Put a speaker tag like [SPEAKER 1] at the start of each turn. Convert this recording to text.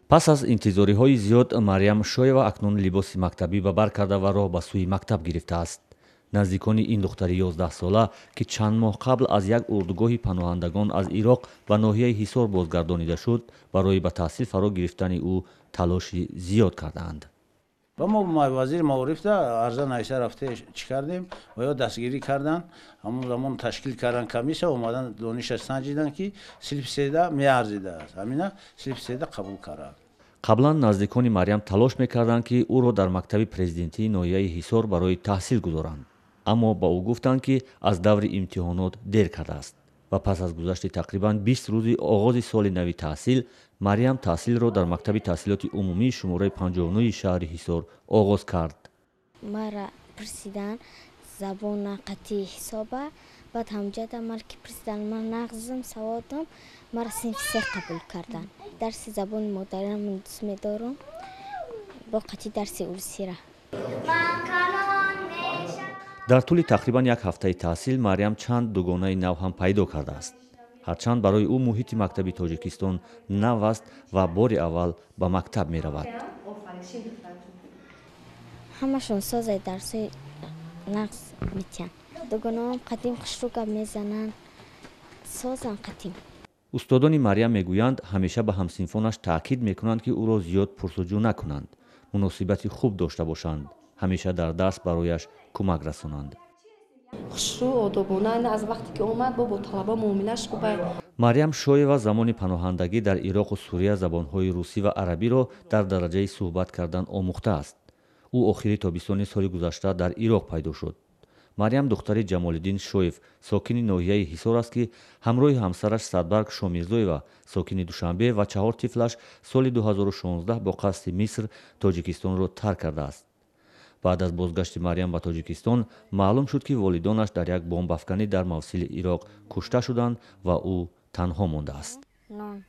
[SPEAKER 1] Пас аз интизориҳои зиёд Марьям Шоева акнун либоси мактабӣ ба бар карда ва роҳ ба сӯи мактаб гирифтааст. Наздикони ин духтари 11-сола, ки чанд моҳ қабл аз як урдугоҳи паноҳандагон аз Ироқ ба ноҳияи Ҳисор бозгардонида шуд, барои ба таҳсил фаро гирифтани ӯ талоши зиёд кардаанд.
[SPEAKER 2] Ва мо вазири маорифда арза нависа рафта чӣ кардем ва ё дастгирӣ карданд. Ҳамон замон ташкил кардан комиссия, омадан дониша санҷидан, ки синфи седа меарзидааст, ҳамина синфи седа қабул карданд.
[SPEAKER 1] Қаблан наздикони Марьям талош мекарданд, ки ӯро дар мактаби президентии ноҳияи Ҳисор барои таҳсил гузоранд, аммо ба ӯ гуфтанд, ки аз даври имтиҳонот дер кардааст. Ва пас аз гузашти тақрибан 20 рӯзи оғози соли нави таҳсил, Марьям таҳсилро дар мактаби таҳсилоти умумии шумораи 59 шаҳри Ҳисор оғоз кард.
[SPEAKER 3] Мара пурсидан забона қатъи ҳисоба, баъд ҳамҷада мара ки пурсидан, ман нағзм саводам, мара синфи се қабул карданд. Дарси забони модариро ман дӯст медорам, бо қатъи дарси урусира.
[SPEAKER 1] Дар тӯли тақрибан як ҳафтаи таҳсил Марьям чанд дугонаи нав ҳам пайдо кардааст. Ҳарчанд барои ӯ муҳити мактаби Тоҷикистон нав аст ва бори аввал ба мактаб меравад.
[SPEAKER 3] Ҳамашон созаи, дарсҳои нағз метиҳанд. Дугонаҳом қадим хушрӯ гап мезананд, созан қадим.
[SPEAKER 1] Устодони Марьям мегӯянд, ҳамеша ба ҳамсинфонаш таъкид мекунанд, ки ӯро зиёд пурсуҷӯ накунанд, муносибати хуб дошта бошанд, ҳамеша дар дарс барояш кӯмак расонанд.
[SPEAKER 4] Хушрӯ, одобона, аз вақте ки омад, бо талаба муомилаш хуб.
[SPEAKER 1] Марьям Шоева замони паноҳандагӣ дар Ироқу Сурия забонҳои русӣ ва арабиро дар дараҷаи суҳбат кардан омӯхтааст. Ӯ охири тобистони соли гузашта дар Ироқ пайдо шуд. Марьям духтари Ҷамолиддин Шоев, сокини ноҳияи Ҳисор аст, ки ҳамроҳи ҳамсараш Садбарг Шомирзоева, сокини Душанбе, ва чаҳор тифлаш соли 2016 бо қасди Миср Тоҷикистонро тарк кардааст. Баъд аз бозгашти Марьям ба Тоҷикистон маълум шуд, ки волидонаш дар як бомбафканӣ дар Мавсили Ироқ кушта шуданд ва ӯ танҳо мондааст.
[SPEAKER 3] Нон.